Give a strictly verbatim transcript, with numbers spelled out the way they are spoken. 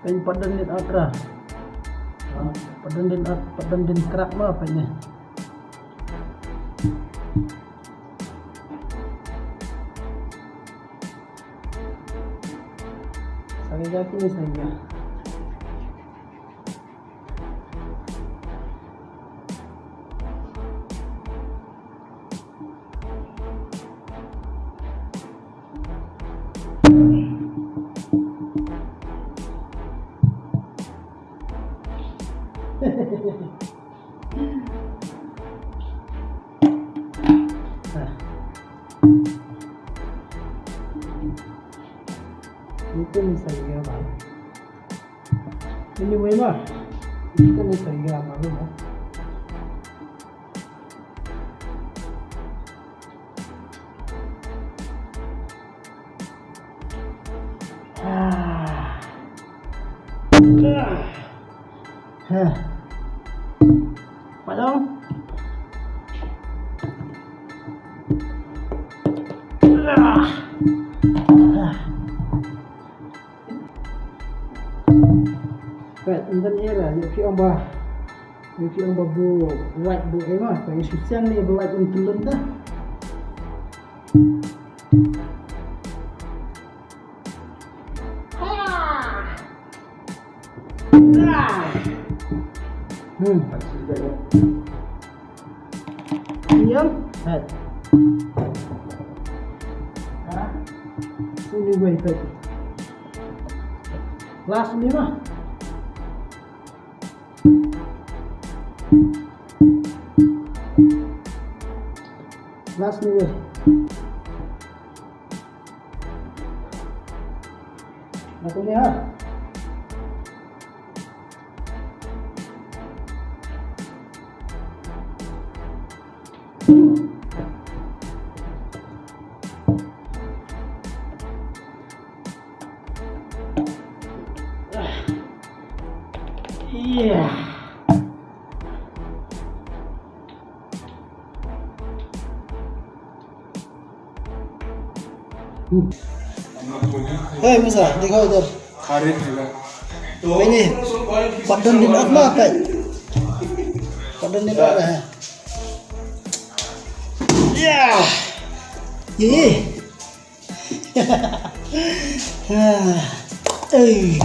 Pyn pat don din atra. Pat don din at, pat don din krak ma pyn ne. Saga kini saga. Ito ni sa iya ba. Anyway ba. Ito ni sa iya ba ba. Ah. Ah. Heh. Padong. Ah. Right, and then here, you feel ba, you feel ba bu, right bu ema, pa you should send me bu right in tulun da. Hmm. Yang, head. Ini gue ikut. Last ni mah. Last ni gue. Last ni ha. Yeah. Hey, Musa, दिखाओ इधर। खा रहे थे ना। Ini, pat don din at ma, pat. Pat don din at, eh. Yeah. Ye, ye. Hey.